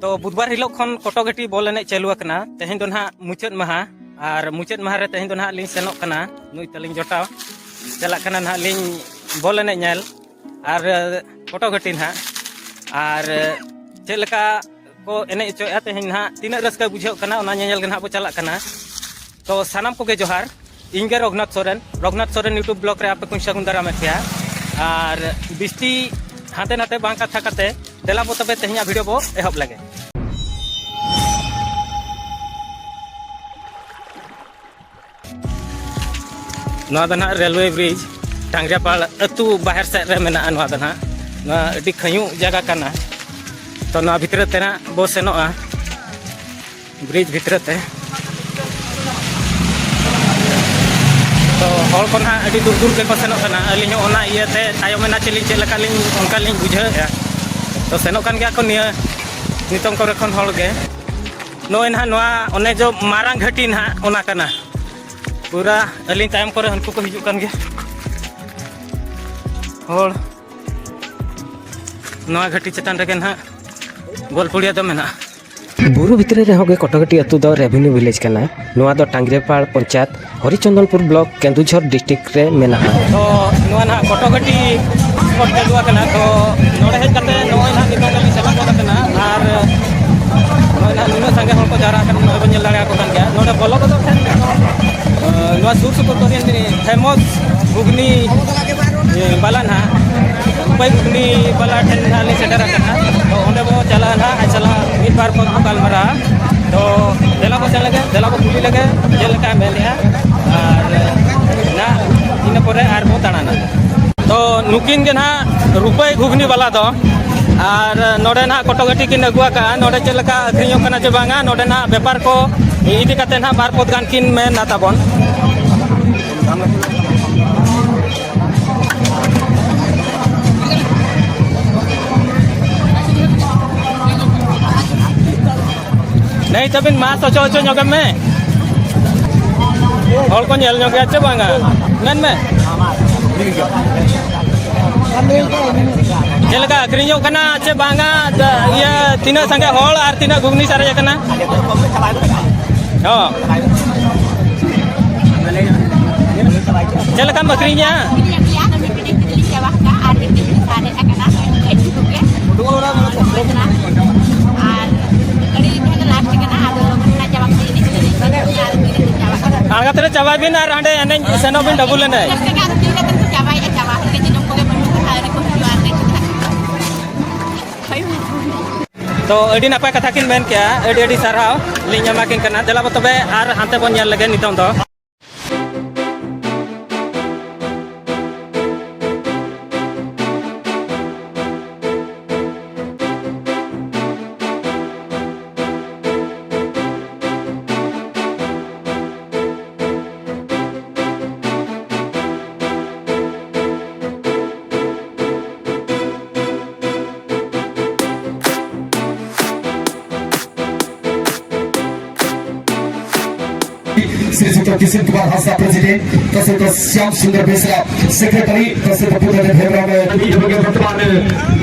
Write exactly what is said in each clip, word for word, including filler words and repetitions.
ᱛᱚ ᱵᱩᱫᱷᱵᱟᱨ ᱦᱤᱞᱳᱜ ᱠᱷᱚᱱ ᱠᱚᱴᱚᱠ ᱜᱷᱟᱹᱴᱤ ᱵᱚᱞ ᱮᱱᱮᱡ ᱪᱟᱹᱞᱩ ᱟᱠᱟᱱᱟ᱾ ᱛᱮᱦᱮᱧ ᱫᱚ ᱱᱟᱦᱟᱜ ᱢᱩᱪᱟᱹᱫ ᱢᱟᱦᱟ, ᱟᱨ ᱢᱩᱪᱟᱹᱫ ᱢᱟᱦᱟ ᱨᱮ ᱛᱮᱦᱮᱧ ᱫᱚ ᱱᱟᱦᱟᱜ ᱞᱤᱧ ᱥᱮᱱᱚᱜ ᱠᱟᱱᱟ, ᱱᱩᱭ ᱛᱟᱹᱞᱤᱧ ᱡᱚᱴᱟᱣ ᱪᱟᱞᱟᱜ ᱠᱟᱱᱟ ᱱᱟᱦᱟᱜ ᱞᱤᱧ ᱵᱚᱞ ᱮᱱᱮᱡ ᱧᱮᱞ, ᱟᱨ ᱠᱚᱴᱚᱠ ᱜᱷᱟᱹᱴᱤ ᱱᱟᱦᱟᱜ, ᱟᱨ ᱪᱮᱫ ᱞᱮᱠᱟ ᱠᱚ ᱮᱱᱮᱡ ᱦᱚᱪᱚᱭᱮᱫᱼᱟ ᱛᱮᱦᱮᱧ ᱱᱟᱦᱟᱜ, ᱛᱤᱱᱟᱹᱜ ᱨᱟᱹᱥᱠᱟᱹ ᱵᱩᱡᱷᱟᱹᱜ ᱠᱟᱱᱟ ᱚᱱᱟ ᱧᱮᱧᱮᱞ ᱜᱮ ᱱᱟᱦᱟᱜ ᱵᱚ ᱪᱟᱞᱟᱜ ᱠᱟᱱᱟ᱾ ᱛᱚ ᱥᱟᱱᱟᱢ ᱠᱚᱜᱮ ᱡᱚᱦᱟᱨ, ᱤᱧ ᱜᱮ ᱨᱚᱜᱷᱩᱱᱟᱛᱷ ᱥᱚᱨᱮᱱ, ᱨᱚᱜᱷᱩᱱᱟᱛᱷ ᱥᱚᱨᱮᱱ YouTube vlog ᱨᱮ ᱟᱯᱮ ᱠᱚᱧ ᱥᱟᱹᱜᱩᱱ ᱫᱟᱨᱟᱢᱮᱫ ᱯᱮᱭᱟ᱾ ᱟᱨ ᱵᱤᱥᱛᱤ ᱦᱟᱱᱛᱮ ᱱᱟᱛᱮ ᱵᱟᱝ ᱠᱟᱛᱷᱟ ᱠᱟᱛᱮ ᱫᱮᱞᱟ ᱵᱚ ᱛᱚᱵᱮ ᱛᱮᱦᱮᱧᱟᱜ video ᱵᱚ ᱮᱦᱚᱵ ᱞᱮᱜᱮ᱾ ᱱᱚᱣᱟ ᱫᱚ ᱱᱟᱦᱟᱜ railway bridge, ᱴᱟᱝᱜᱨᱤᱭᱟᱯᱟᱲ ᱟᱹᱛᱩ ᱵᱟᱦᱮᱨ ᱥᱮᱫ ᱨᱮ ᱢᱮᱱᱟᱜᱼᱟ᱾ ᱱᱚᱣᱟ ᱫᱚ ᱱᱟᱦᱟᱜ, ᱱᱚᱣᱟ ᱟᱹᱰᱤ ᱠᱷᱟᱹᱧᱩᱜ ᱡᱟᱭᱜᱟ ᱠᱟᱱᱟ᱾ ᱛᱚ ᱱᱚᱣᱟ ᱵᱷᱤᱛᱨᱤ ᱛᱮ ᱱᱟᱦᱟᱜ ᱵᱚ ᱥᱮᱱᱚᱜᱼᱟ, bridge ᱵᱷᱤᱛᱨᱤ ᱛᱮ᱾ ᱛᱚ ᱦᱚᱲ ᱠᱚ ᱱᱟᱦᱟᱜ ᱟᱹᱰᱤ ᱫᱩᱨ ᱫᱩᱨ ᱜᱮᱠᱚ ᱥᱮᱱᱚᱜ ᱠᱟᱱᱟ᱾ ᱟᱹᱞᱤᱧ ᱦᱚᱸ ᱚᱱᱟ ᱤᱭᱟᱹᱛᱮ ᱛᱟᱭᱚᱢ ᱮᱱᱟ ᱪᱮᱞᱤᱧ, ᱪᱮᱫ ᱞᱮᱠᱟᱞᱤᱧ ᱚᱱᱠᱟᱞᱤᱧ ᱵᱩᱡᱷᱟᱹᱣᱮᱫᱼᱟ᱾ ᱛᱚ ᱥᱮᱱᱚᱜ ᱠᱟᱱ ᱜᱮᱭᱟ ᱠᱚ ᱱᱤᱭᱟᱹ ᱱᱤᱛᱚᱝ ᱠᱚᱨᱮ ᱠᱷᱚᱱ ᱦᱚᱲ ᱜᱮ᱾ ᱱᱚᱜᱼᱚᱭ ᱱᱟᱦᱟᱜ ᱱᱚᱣᱟ ᱚᱱᱮ ᱡᱚ ᱢᱟᱨᱟᱝ ᱜᱷᱟᱹᱴᱤ ᱱᱟᱦᱟᱜ ᱚᱱᱟ ᱠᱟᱱᱟ᱾ ᱯᱩᱨᱟ ᱟᱹᱞᱤᱧ ᱛᱟᱭᱚᱢ ᱠᱚᱨᱮ ᱦᱟᱹᱱᱠᱩ ᱠᱚ ᱦᱤᱡᱩᱜ ᱠᱟᱱ ᱜᱮᱭᱟ ᱦᱚᱲ᱾ ᱱᱚᱣᱟ ᱜᱷᱟᱹᱴᱤ ᱪᱮᱛᱟᱱ ᱨᱮᱜᱮ ᱱᱟᱦᱟᱜ ᱵᱚᱞ ᱯᱩᱲᱤᱭᱟᱹ ᱫᱚ ᱢᱮᱱᱟᱜᱼᱟ᱾ ᱵᱩᱨᱩ ᱵᱷᱤᱛᱨᱤ ᱨᱮᱦᱚᱸ ᱜᱮ ᱠᱚᱴᱚᱠ ᱜᱷᱟᱹᱴᱤ ᱟᱹᱛᱩ ᱫᱚ revenue village ᱠᱟᱱᱟ᱾ ᱱᱚᱣᱟ ᱫᱚ ᱴᱟᱝᱜᱨᱮᱯᱟᱲ ᱯᱚᱧᱪᱟᱭᱮᱛ, ᱦᱚᱨᱤᱪᱚᱸᱫᱚᱱᱯᱩᱨ block, ᱠᱮᱱᱫᱩᱡᱷᱚᱨ district ᱨᱮ ᱢᱮᱱᱟᱜᱼᱟ᱾ ᱛᱚ ᱱᱚᱣᱟ ᱱᱟᱦᱟᱜ ᱠᱚᱴᱚᱠ ᱜᱷᱟᱹᱴᱤ spot ᱪᱟᱹᱞᱩ ᱟᱠᱟᱱᱟ᱾ ᱛᱚ ᱱᱚᱰᱮ ᱦᱮᱡ ᱠᱟᱛᱮ ᱱᱚᱜᱼᱚᱭ ᱱᱟᱦᱟᱜ ᱱᱤᱛᱚᱝ ᱫᱚᱞᱤᱧ ᱥᱮᱴᱮᱨ ᱜᱚᱫ ᱟᱠᱟᱱᱟ᱾ ᱟᱨ ᱱᱚᱜᱼᱚᱭ ᱱᱟᱦᱟᱜ ᱱᱩᱱᱟᱹᱜ ᱥᱟᱸᱜᱮ ᱦᱚᱲ ᱠᱚ ᱡᱟᱣᱨᱟ ᱟᱠᱟᱱᱟ, ᱱᱚᱜᱼᱚᱭ ᱵᱚᱱ ᱧᱮᱞ ᱫᱟᱲᱮᱭᱟᱠᱚ ᱠᱟᱱ ᱜᱮᱭᱟ᱾ ᱱᱚᱰᱮ ᱵᱚᱞᱚ ᱜᱚᱫᱚᱜ ᱴᱷᱮᱱ, ᱱᱚᱣᱟ ᱥᱩᱨ ᱥᱩᱯᱩᱨ ᱠᱚᱨᱮᱱ famous ᱜᱷᱩᱜᱽᱱᱤ ᱵᱟᱞᱟ ᱱᱟᱦᱟᱜ, ᱩᱯᱟᱹᱭ ᱜᱷᱩᱜᱽᱱᱤ ᱵᱟᱞᱟ ᱴᱷᱮᱱ ᱱᱟᱦᱟᱜ ᱞᱤᱧ ᱥᱮᱴᱮᱨ ᱟᱠᱟᱱᱟ᱾ ᱛᱚ ᱚᱸᱰᱮ ᱵᱚ ᱪᱟᱞᱟᱜᱼᱟ ᱱᱟᱦᱟᱜ, ᱟᱡ ᱥᱟᱞᱟᱜ ᱢᱤᱫ ᱵᱟᱨ ᱠᱚ ᱜᱟᱞᱢᱟᱨᱟᱣᱟ᱾ ᱛᱚ ᱫᱮᱞᱟ ᱵᱚ ᱥᱮᱱ ᱞᱮᱜᱮ, ᱫᱮᱞᱟ ᱵᱚ ᱠᱩᱞᱤ ᱞᱮᱜᱮ ᱪᱮᱫ ᱞᱮᱠᱟᱭ ᱢᱮᱱᱮᱜᱼᱟ, ᱟᱨ ᱱᱟᱦᱟᱜ ᱤᱱᱟᱹ ᱯᱚᱨᱮ ᱟᱨ ᱵᱚ ᱫᱟᱬᱟᱱᱟ᱾ ᱛᱚ ᱱᱩᱠᱤᱱ ᱜᱮ ᱱᱟᱦᱟᱜ ᱨᱩᱯᱟᱹᱭ ᱜᱷᱩᱜᱽᱱᱤ ᱵᱟᱞᱟ ᱫᱚ, ᱟᱨ ᱱᱚᱰᱮ ᱱᱟᱦᱟᱜ ᱠᱚᱴᱚᱠ ᱜᱷᱟᱹᱴᱤ ᱠᱤᱱ ᱟᱹᱜᱩ ᱟᱠᱟᱫᱼᱟ᱾ ᱱᱚᱰᱮ ᱪᱮᱫ ᱞᱮᱠᱟ ᱟᱹᱠᱷᱨᱤᱧᱚᱜ ᱠᱟᱱᱟ ᱪᱮ ᱵᱟᱝᱟ, ᱱᱚᱰᱮ ᱱᱟᱦᱟᱜ ᱵᱮᱯᱟᱨ ᱠᱚ ᱤᱫᱤ ᱠᱟᱛᱮ ᱱᱟᱦᱟᱜ ᱵᱟᱨ ᱯᱚᱫ ᱜᱟᱱ ᱠᱤᱱ ᱢᱮᱱᱟ ᱛᱟᱵᱚᱱ᱾ ᱱᱟᱹᱭ ᱛᱟᱵᱤᱱ, ᱢᱟᱥᱠ ᱚᱪᱚ ᱚᱪᱚ ᱧᱚᱜ ᱢᱮ᱾ ᱦᱚᱲ ᱠᱚ ᱧᱮᱞ ᱧᱚᱜ ᱜᱮᱭᱟ ᱪᱮ ᱵᱟᱝᱟ? ᱢᱮᱱ ᱢᱮ᱾ ᱪᱮᱫ ᱞᱮᱠᱟ ᱟᱹᱠᱷᱨᱤᱧᱚᱜ ᱠᱟᱱᱟ ᱪᱮ ᱵᱟᱝᱟ? ᱫ-, ᱤᱭᱟᱹ, ᱛᱤᱱᱟᱹᱜ ᱥᱟᱸᱜᱮ ᱦᱚᱲ ᱟᱨ ᱛᱤᱱᱟᱹᱜ ᱜᱷᱩᱜᱽᱱᱤ ᱥᱟᱨᱮᱡ ᱟᱠᱟᱱᱟ? ᱦᱚᱸ᱾ ᱪᱮᱫ ᱞᱮᱠᱟᱢ ᱟᱹᱠᱷᱨᱤᱧᱮᱜᱼᱟ? ᱟᱨ ᱟᱹᱰᱤ ᱰᱷᱮᱨ ᱜᱮ ᱞᱟᱥᱴ ᱠᱟᱱᱟ, ᱟᱫᱚ ᱞᱚᱜᱚᱱ ᱫᱷᱟᱨᱟ ᱪᱟᱵᱟ ᱠᱟᱛᱮ ᱤᱫᱤ ᱠᱟᱛᱮ ᱪᱟᱵᱟᱜ ᱠᱟᱱᱟ᱾ ᱟᱬᱜᱟᱛ ᱨᱮ ᱪᱟᱵᱟᱭ ᱵᱤᱱ ᱟᱨ ᱦᱟᱸᱰᱮ ᱮᱱᱮᱡ ᱥᱮᱱᱚᱜ ᱵᱤᱱ ᱰᱟᱵᱩᱞ ᱮᱱᱮᱡ᱾ ᱪᱟᱵᱟᱭᱮᱫᱼᱟ, ᱪᱟᱵᱟ ᱦᱚᱲ ᱜᱮ ᱡᱚᱢ ᱠᱚᱜᱮ ᱵᱟᱹᱱᱩᱜ ᱠᱚᱣᱟ, ᱟᱹᱣᱨᱤ ᱠᱚ ᱦᱤᱡᱩᱜᱼᱟ, ᱟᱨ ᱞᱮ ᱪᱟᱞᱟᱜ ᱠᱟᱱᱟ᱾ ᱛᱚ, ᱟᱹᱰᱤ ᱱᱟᱯᱟᱭ ᱠᱟᱛᱷᱟ ᱠᱤᱱ ᱢᱮᱱ ᱠᱮᱜᱼᱟ, ᱟᱹᱰᱤ ᱟᱹᱰᱤ ᱥᱟᱨᱦᱟᱣ ᱞᱤᱧ ᱮᱢᱟ ᱠᱤᱱ ᱠᱟᱱᱟ᱾ ᱫᱮᱞᱟ ᱵᱚ ᱛᱚᱵᱮ ᱟᱨ ᱦᱟᱱᱛᱮ ᱵᱚᱱ ᱧᱮᱞ ᱞᱮᱜᱮ ᱱᱤᱛᱚᱝ ᱫᱚ᱾ ᱥᱨᱤ ᱡᱩᱠᱛᱚ ᱠᱤᱥᱩᱱ ᱠᱩᱢᱟᱨ ᱦᱟᱸᱥᱫᱟ, ᱯᱨᱮᱥᱤᱰᱮᱱᱴ, ᱛᱟ ᱥᱚᱦᱤᱛ ᱥᱭᱟᱢ ᱥᱩᱱᱫᱚᱨ ᱵᱮᱥᱨᱟ, ᱥᱮᱠᱨᱮᱴᱟᱨᱤ, ᱛᱟ ᱥᱚᱦᱤᱛ ᱵᱩᱫᱷᱚᱫᱮᱵ ᱦᱮᱢᱵᱨᱚᱢ, ᱮᱵᱚᱝ ᱵᱚᱨᱛᱚᱢᱟᱱ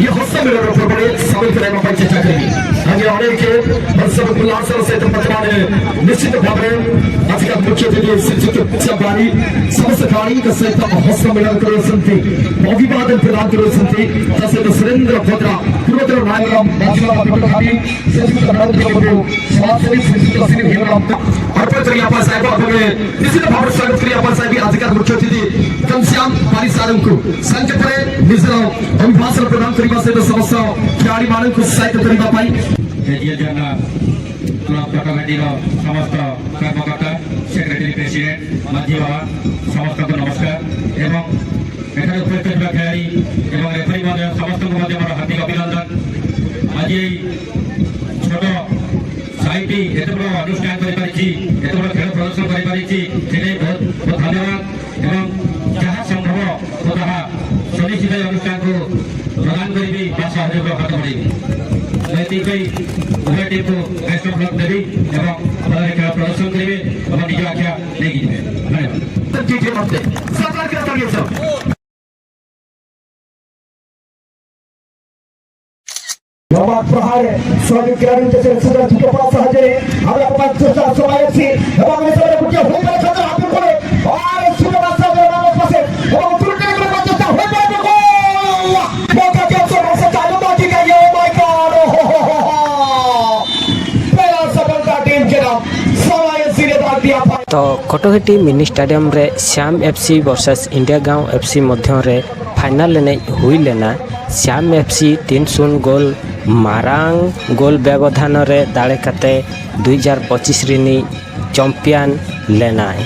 ᱤᱭᱟᱹ ᱦᱚᱥᱛᱟ ᱢᱮᱞᱟ ᱨᱮ ᱯᱨᱚᱵᱚᱞᱮ ᱥᱟᱢᱤᱞ ᱠᱟᱱᱟ, ᱱᱚᱝᱠᱟᱧ ᱪᱮᱥᱴᱟ ᱠᱟᱹᱧ᱾ ᱟᱨ ᱚᱱᱮ ᱠᱮ ᱵᱷᱟᱨᱥᱟ ᱵᱩᱞᱟᱨ ᱥᱟᱨ ᱥᱮ ᱛᱚ ᱯᱟᱛᱨᱟᱱ ᱱᱤᱥᱪᱤᱛ ᱵᱷᱟᱵᱨᱮ ᱟᱡᱠᱟ ᱢᱩᱠᱷᱭᱚ ᱚᱛᱤᱛᱷᱤ ᱥᱨᱤ ᱡᱩᱠᱛᱚ ᱪᱟᱵᱟᱨᱤ ᱥᱚᱢᱚᱥᱛ ᱠᱟᱨᱤ ᱠᱟ ᱥᱮ ᱛᱚ ᱦᱚᱥᱛᱟ ᱢᱮᱞᱟ ᱨᱮ ᱥᱟᱱᱛᱤ ᱚᱵᱷᱤᱵᱟᱫᱚᱱ ᱯᱨᱚᱫᱟᱱ ᱠᱚᱨᱮ ᱥᱟᱱᱛᱤ, ᱛᱟ ᱥᱮ ᱛᱚ ᱥᱩᱨᱮᱱᱫᱨᱚ ᱵᱷᱚᱫᱨᱟ, ᱯᱩᱨᱵᱚᱛᱚᱨ ᱱᱟᱭᱢᱨᱟᱢ, ᱢᱟᱡᱷᱤ ᱵᱟᱵᱟ ᱯᱤᱴᱚ ᱜᱷᱟᱴᱤ, ᱥᱮ ᱡᱩᱠᱛᱚ ᱵᱷᱟᱨᱚᱛ ᱠᱚ ᱥᱚᱢᱟᱡᱽ ᱥᱮᱵᱤ ᱥᱨᱤᱡᱩᱠᱛᱚ ᱥᱤᱝ ᱦᱮᱢᱵᱨᱚᱢ ᱛᱮ ᱚᱨᱯᱚᱱ ᱠᱚᱨᱤᱭᱟ ᱯᱟᱥᱟᱭ ᱵᱟ ᱵᱚᱞᱮ ᱱᱤᱥᱪᱤᱛ ᱵᱷᱟᱵᱨᱮ ᱥᱟᱜᱚᱛ ᱠᱚᱨᱤᱭᱟ ᱯᱟᱥᱟᱭ ᱵᱤ ᱟᱡᱠᱟ ᱢᱩᱠᱷᱭᱚ ᱚᱛᱤᱛᱷᱤ ᱠᱟᱱᱥᱭᱟᱢ ᱯᱟᱨᱤᱥᱟᱨ ᱩᱱᱠᱩ ᱥᱟᱱᱪᱮᱛ ᱨᱮ ᱱᱤᱡᱨᱟᱣ ᱚᱵᱷᱤᱵᱷᱟᱥᱚᱱ ᱯᱨᱚᱫᱟᱱ ᱠᱚᱨᱤᱵᱟ ᱥᱮ ᱥᱚᱢᱚᱥᱛᱚ ᱠᱷᱤᱞᱟᱲᱤ ᱢᱟᱱᱚ ᱠᱚ ᱥᱟᱭᱛᱮ ᱠᱚᱨᱤᱵᱟ ᱯᱟᱭ᱾ ᱡᱮ ᱡᱟᱱᱟ ᱵᱞᱚᱠ ᱯᱟᱴᱟᱜᱷᱟᱴᱤ ᱨ ᱥᱚᱢᱚᱥᱛᱚ ᱠᱚᱨᱢᱚᱠᱚᱨᱛᱟ, ᱥᱮᱠᱨᱮᱴᱟᱨᱤ, ᱯᱨᱮᱥᱤᱰᱮᱱᱴ, ᱢᱟᱹᱡᱷᱤ ᱵᱟᱵᱟ, ᱥᱚᱢᱚᱥᱛᱚ ᱠᱚ ᱱᱚᱢᱚᱥᱠᱟᱨ ᱮᱵᱚᱝ ᱮᱠᱷᱟᱱᱮ ᱩᱯᱚᱥᱛᱷᱤᱛ ᱛᱷᱤᱵᱟ ᱠᱷᱤᱞᱟᱲᱤ ᱮᱵᱚᱝ ᱨᱮᱯᱷᱟᱨᱤ ᱢᱚᱦᱳᱫᱚᱭ ସମସ୍ତଙ୍କୁ ମଧ୍ୟ ମୋର ହାର୍ଦ୍ଦିକ ଅଭିନନ୍ଦନ। ଆଜି ଏଇ ଛୋଟ ସାଇଟ୍ ଏତେ ବଡ଼ ଅନୁଷ୍ଠାନ କରିପାରିଛି, ଏତେ ବଡ଼ ଖେଳ ପ୍ରଦର୍ଶନ କରିପାରିଛି, ସେଥିପାଇଁ ବହୁତ ବହୁତ ଧନ୍ୟବାଦ ଏବଂ ଯାହା ସମ୍ଭବ ମୁଁ ତାହା ସୁନିଶ୍ଚିତ ଏ ଅନୁଷ୍ଠାନକୁ ପ୍ରଦାନ କରିବି ବା ସହଯୋଗର ହାତ ବଢ଼େଇବି। ମୁଁ ଏଥିପାଇଁ ଉଭୟ ଟିମ୍କୁ ବେଷ୍ଟ ଅଫ୍ ଲକ୍ ଦେବି ଏବଂ ଭଲରେ ଖେଳ ପ୍ରଦର୍ଶନ କରିବେ ଏବଂ ନିଜ ଆଖ୍ୟା ନେଇକି ଯିବେ। ଧନ୍ୟବାଦ। ᱱᱚᱣᱟ ᱯᱨᱚᱦᱟᱨ ᱥᱚᱦᱤᱫ ᱜᱨᱟᱢᱤᱱ ᱪᱮᱛᱟᱱ ᱥᱩᱫᱷᱟᱹ ᱡᱩᱴᱟᱹ ᱯᱟᱲᱟ ᱥᱟᱦᱟᱡᱮ ᱟᱵᱚ ᱠᱚ ᱯᱟᱸᱪ ᱥᱚ ᱪᱟᱨ ᱥᱚ ᱟᱭ ᱮᱯᱷ ᱥᱤ ᱮᱵᱚᱝ ᱩᱱᱤ ᱥᱟᱶᱛᱮ ᱜᱩᱴᱤᱭᱟ ᱦᱩᱭ ᱯᱟᱲᱟ ᱠᱷᱟᱛᱟ ᱟᱯᱮ ᱠᱚᱨᱮ ᱟᱨ ᱥᱩᱫᱷᱟᱹ ᱯᱟᱲᱟ ᱥᱟᱦᱟᱡᱮ ᱚᱱᱟ ᱯᱟᱥᱮ ᱮᱵᱚᱝ ᱛᱩᱨᱩᱯ ᱛᱮ ᱠᱚ ᱯᱟᱸᱪ ᱥᱚ ᱦᱩᱭ ᱯᱟᱲᱟ ᱠᱚ ᱢᱚᱠᱟ ᱡᱚᱢ ᱥᱚᱢᱚᱥᱟ ᱪᱟᱞᱩ ᱵᱟᱡᱤ ᱜᱟᱭ, ᱳ ᱢᱟᱭ ᱜᱚᱰ, ᱦᱚ, ᱦᱚ, ᱦᱚ, ᱦᱚ, ᱦᱚ᱾ ᱯᱮᱲᱟ ᱥᱟᱯᱲᱟᱣ ᱴᱤᱢ ᱡᱮᱱᱟ ᱥᱟᱢᱟᱭ ᱥᱤᱨᱮ ᱵᱟᱜ ᱫᱤᱭᱟ ᱯᱷᱟᱭ᱾ ᱛᱚ ᱠᱚᱴᱚᱦᱤᱴᱤ ᱢᱤᱱᱤ ᱥᱴᱮᱰᱤᱭᱟᱢ ᱨᱮ Shyam F C versus India ᱜᱟᱸᱣ ᱮᱯᱷ ᱥᱤ ᱢᱚᱫᱽᱫᱷᱚ ᱨᱮ ᱯᱷᱟᱭᱱᱟᱞ ᱮᱱᱮᱡ ᱦᱩᱭ ᱞᱮᱱᱟ᱾ ᱥᱭᱟᱢ ᱮᱯᱷ ᱥᱤ ᱛᱤᱱ ᱥᱩᱱ ᱜᱳᱞ ᱢᱟᱨᱟᱝ ᱜᱳᱞ ᱵᱮᱵᱚᱫᱷᱟᱱ ᱨᱮ ᱫᱟᱲᱮ ᱠᱟᱛᱮ ᱫᱩ ᱦᱟᱡᱟᱨ ᱯᱚᱸᱪᱤᱥ ᱨᱤᱱᱤᱡ ᱪᱟᱢᱯᱤᱭᱟᱱ ᱞᱮᱱᱟᱭ᱾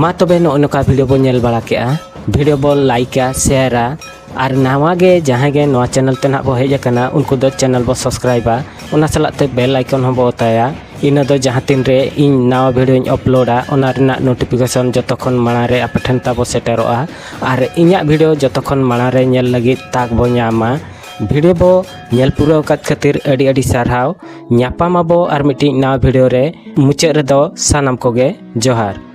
ᱢᱟ ᱛᱚᱵᱮ ᱱᱚᱜᱼᱚ ᱱᱚᱝᱠᱟ ᱵᱷᱤᱰᱤᱭᱳ ᱵᱚ ᱧᱮᱞ ᱵᱟᱲᱟ ᱠᱮᱜᱼᱟ᱾ ᱵᱷᱤᱰᱤᱭᱳ ᱵᱚ ᱞᱟᱭᱤᱠᱟ, ᱥᱮᱭᱟᱨᱟ, ᱟᱨ ᱱᱟᱣᱟ ᱜᱮ ᱡᱟᱦᱟᱸᱭ ᱜᱮ ᱱᱚᱣᱟ ᱪᱮᱱᱮᱞ ᱛᱮ ᱱᱟᱦᱟᱜ ᱵᱚ ᱦᱮᱡ ᱟᱠᱟᱱᱟ, ᱩᱱᱠᱩ ᱫᱚ ᱪᱮᱱᱮᱞ ᱵᱚ ᱥᱟᱵᱥᱠᱨᱟᱭᱤᱵᱟ, ᱚᱱᱟ ᱥᱟᱞᱟᱜ ᱛᱮ ᱵᱮᱞ ᱟᱭᱠᱚᱱ ᱦᱚᱸ ᱵᱚ ᱚᱛᱟᱭᱟ᱾ ᱤᱱᱟᱹ ᱫᱚ ᱡᱟᱦᱟᱸ ᱛᱤᱱ ᱨᱮ ᱤᱧ ᱱᱟᱣᱟ ᱵᱷᱤᱰᱤᱭᱳᱧ ᱟᱯᱞᱳᱰᱟ, ᱚᱱᱟ ᱨᱮᱱᱟᱜ ᱱᱳᱴᱤᱯᱷᱤᱠᱮᱥᱚᱱ ᱡᱚᱛᱚ ᱠᱷᱚᱱ ᱢᱟᱲᱟᱝ ᱨᱮ ᱟᱯᱮ ᱴᱷᱮᱱ ᱛᱟᱵᱚ ᱥᱮᱴᱮᱨᱚᱜᱼᱟ᱾ ᱟᱨ ᱤᱧᱟᱹᱜ ᱵᱷᱤᱰᱤᱭᱳ ᱡᱚᱛᱚ ᱠᱷᱚᱱ ᱢᱟᱲᱟᱝ ᱨᱮ ᱧᱮᱞ ᱞᱟᱹᱜᱤᱫ ᱛᱟᱠ ᱵᱚ ᱧᱟᱢᱟ᱾ ᱵᱷᱤᱰᱤᱭᱳ ᱵᱚ ᱧᱮᱞ ᱯᱩᱨᱟᱹᱣ ᱟᱠᱟᱫ ᱠᱷᱟᱹᱛᱤᱨ ᱟᱹᱰᱤ ᱟᱹᱰᱤ ᱥᱟᱨᱦᱟᱣ᱾ ᱧᱟᱯᱟᱢ ᱟᱵᱚ ᱟᱨ ᱢᱤᱫᱴᱤᱡ ᱱᱟᱣᱟ ᱵᱷᱤᱰᱤᱭᱳ ᱨᱮ᱾ ᱢᱩᱪᱟᱹᱫ ᱨᱮᱫᱚ ᱥᱟᱱᱟᱢ ᱠᱚᱜᱮ ᱡᱚᱦᱟᱨ᱾